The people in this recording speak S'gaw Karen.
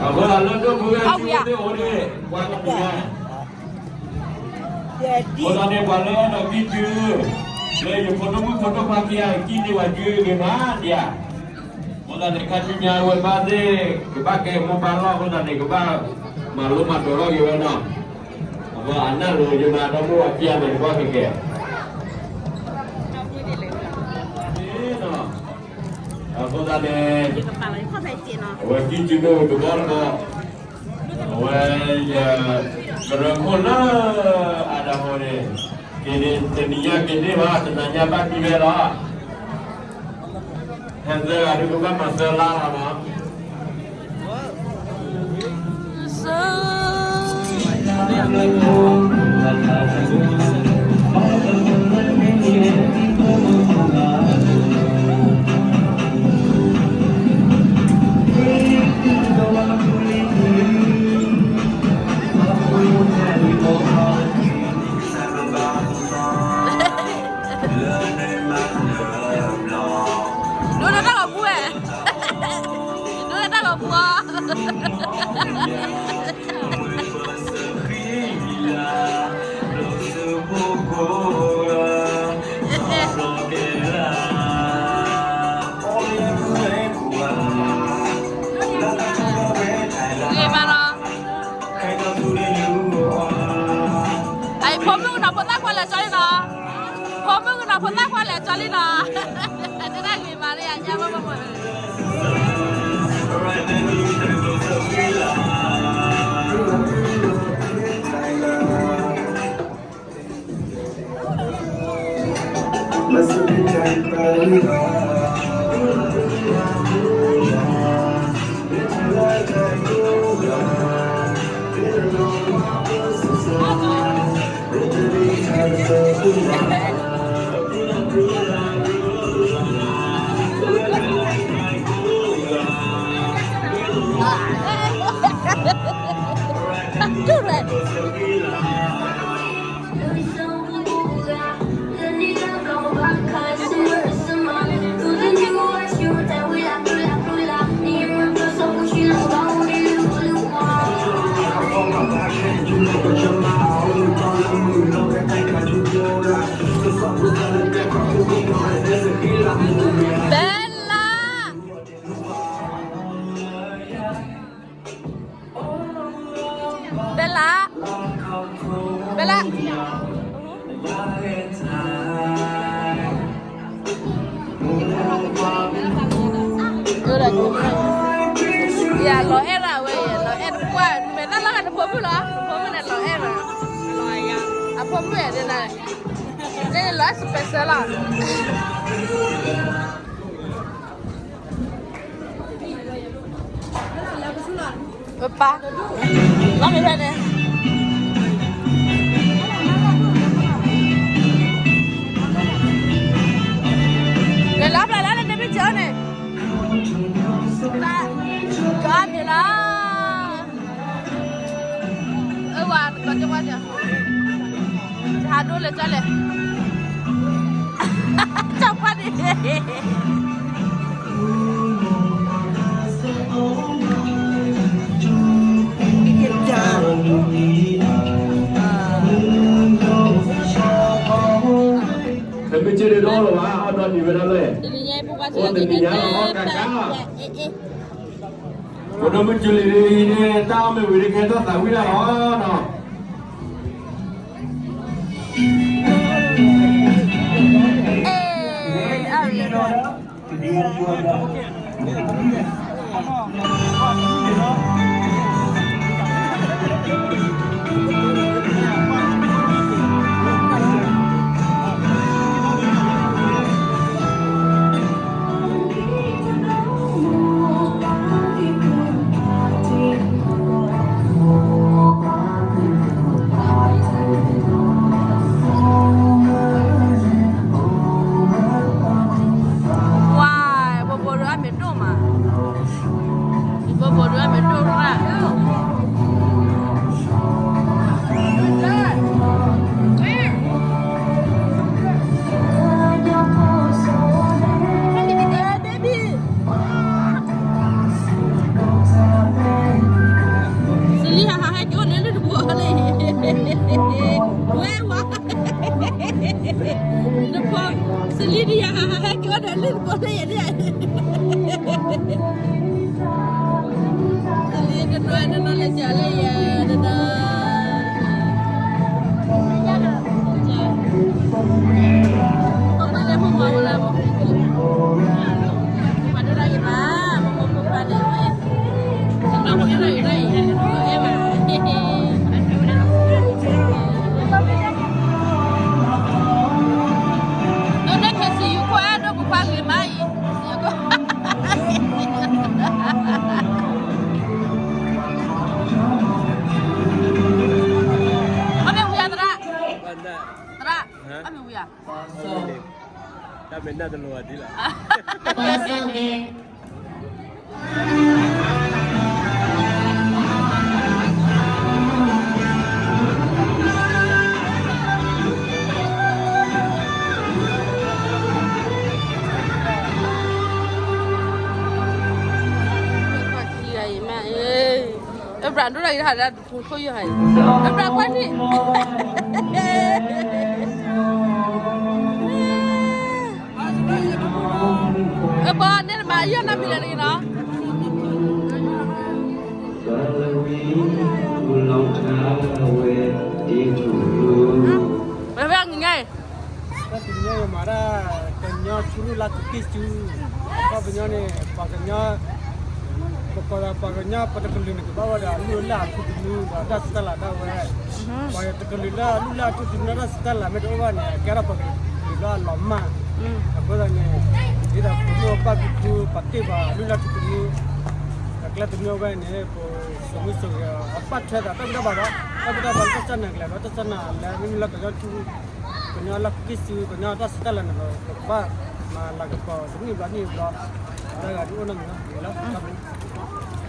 အဃိသတးလၢဒိၣ်ဖုဂၤသ့ၣ်အိၣ်န့ၣ် ပှၤကပူၤညါ အဃိသတးန့ၣ် ပှၤလၢအဒီးကံၢ်စု လၢယဖိဒိၣ်မုၣ်ဖိဒိၣ်ခွါခံဂၤ ကံၢ်န့ၢ်ဝဲစုဂ့ၤမးဒံးဧါ. အဃိသတးန့ၣ် ခါဆူညါဝဲဘၣ်သ့ၣ် ကဘၣ်ကဲမိၢ်ပၢ်လီၢ်အဃိသတးန့ၣ် ကဘၣ်မၤလိမၤဒိးထီၣ်က့ၤဝဲနီၤ. အဃိအနၢ်လိၤယမၤဒီးမိၢ်အခံဂၤန့ၣ် ကဘၣ်ကဲကဲ အဃိသတးန့ၣ် အဝဲကံၢ်စုဒိၣ်တဘီတဘီ အဝဲယကရၢခိၣ်လၢအဒၣ်ဟိန့ၣ် က့ၤန့ၣ် တနံၤညါက့ၤန့ၢ်ဘၣ် တနၤညါဘၣ်ဒ်လဲၣ်လီၤ. ဟဲသၢဂၤဒုးကဘၣ်မၤသၢလါလီၤနီၤ. ဒိးနတၢ်ဂီၤပူၤဝဲ, ဒိးနတၢ်ဂီၤပူၤအီၤ. ဂ့ၤမးနီၤ, အဖိမုၣ်ကနီၤဖိသၣ်ခွါလဲၤကၠီလံနီၤ, ဖိမုၣ်ကနီၤဖိသၣ်ခွါလဲၤကၠီလံနီၤ, တဒၣ်ဂ့ၤမးလၢယညါဘၣ်ဘၣ်ဘၣ်. Bella, Bella, Bella. ယလီၤအဲၣ်ဒၣ်ဝဲ, ယလီၤအဲၣ်တပှၢ်, မ့ၢ်တၢ်လီၤဂာ်နဖိမုၣ်လီၤ, နဖိမုၣ်န့ၣ်လီၤအဲၣ်ဒၣ်, အဖိမုၣ်န့ၣ်, န့ၣ်လီၤအဲၣ် special လီၤ. ပၢ်, လီၤမ့ၢ်ဖဲန့ၣ်, လဲၤလီၤဖျါလၢနမ့ၢ်ကၠီန့ၣ်, ကၠီမ့ၢ်လီၤ, အဝဲတကီၢ်ကၠီဝဲ, ဟးဒိလဲၤကၠီလဲၣ်, ကၠီခွါန့ၣ် တမ့ၢ်က့ၤန့ၣ်ဒီးလီၤဘၣ်, အီၣ်ဒီးနံၤဝဲဒၣ်လဲၣ်, အိၣ်တနံၤညါလီၤ အီၣ်ကးကးလီၤ, ဖိဒိၣ်မုၣ်ကၠူလံၤဒ်အံၤန့ၣ် တၢ်အီၣ်မ့ၢ်ဝံၤဒ်ကဟဲထီၣ်သးဝံၣ်ဒၣ်လီၤနီၤ. ဝါ, ဘိဘိဒုးအမ့ၢ်ဒိၣ်မး, ဘိ လၢတကိးလၢယဲဒၣ်, တလံတနွဲတနီၤလၢကလဲၣ်ယဲဒၣ်, ပှၤလၢမုၢ်မၤဝဲလၢ, ပှၤဒိၣ်ဒၣ်ယဘၣ်, မ့ၢ်မ့ၢ်ပှၤန့ၣ်ဝဲ, ပှၤဒိၣ်ဒၣ်ယဘၣ်, အဲၣ်ဘၣ်, ဒိၣ်ဒၣ်ခဲဆံးယူၤခွဲးဒိၣ်ကခွါဂ့ၤမးအံၤ, အမ့ၢ်ဝံၤအသရၣ်, သရၣ်, အမ့ၢ်ဝံၤဧါ, တၢ်မ့ၢ်နၢ်တလိၤအဒ်လီၤ. အ့ၣ် အဘျးဒိၣ်ဒၣ်အံၤတဟးဒၣ်ဒူၣ်ဖိခိၣ်ယိာ်ဟးအံၤ, အဘျးကွၢ်ထံၣ်, အပှၤန့ၣ်တမၤယိာ်နီတမံၤလၢၤတဂ့ၤနီၤ. ဝဲဖဲအငိၤညါအံၤ, တၢ်တနံၤညါအံၤမၤဒၣ် ကညီထူရူၢ်လၢ်ထူက့ၢ်စု, အခီပညီန့ၣ် ပှၤကညီ, ပကိးသးပှၤကညီ ပတကလုာ်န့ၣ် ကဘၣ်ဝဲဒီးအလုၢ်အလၢ်အထူသနူ ဒီးတၢ်ဆူးတၢ်လၤဒၣ်ဝဲ, ပှၤတကလုာ်လၢအလုၢ်လၢ်အထူသနူ တၢ်ဆူးတၢ်လၤမ့ၢ်တအိၣ်ဘၣ်န့ၣ် အကဲထီၣ်ပှၤကလုာ်လၢအလီၤမၢ်, အဃိသတးန့ၣ် ဒ်သိးပမိၢ်ပၢ်ဖံဖု ပာ်တ့ၢ်ပှၤအလုၢ်အလၢ်ထူသနူ, ဒီးကျဲသနူအဝဲန့ၣ် ပစိာ်မုၢ်စိာ်ဂီၤ အပာ်ထွဲသးတၢ်မ့ၢ်တၢ်ဘၣ်ဒီး တၢ်မ့ၢ်တၢ်ဘၣ်လၢတၢ်စၢ်နၤကလဲာ်ဒီး တၢ်စၢ်နၤလဲၣ် မ့မ့ၢ်လၢကညီထူ, ကညီလၢ်ထူက့ၢ်စု ကညီတၢ်ဆူးတၢ်လၤန့ၣ်ဒီး ပကဘၣ်မၤလၤကပီၤတနံၣ်ဘျီနံၣ်ဘျီ, တၢ်ဂၤဒ်အိၣ်နီတမံၤလီၤ.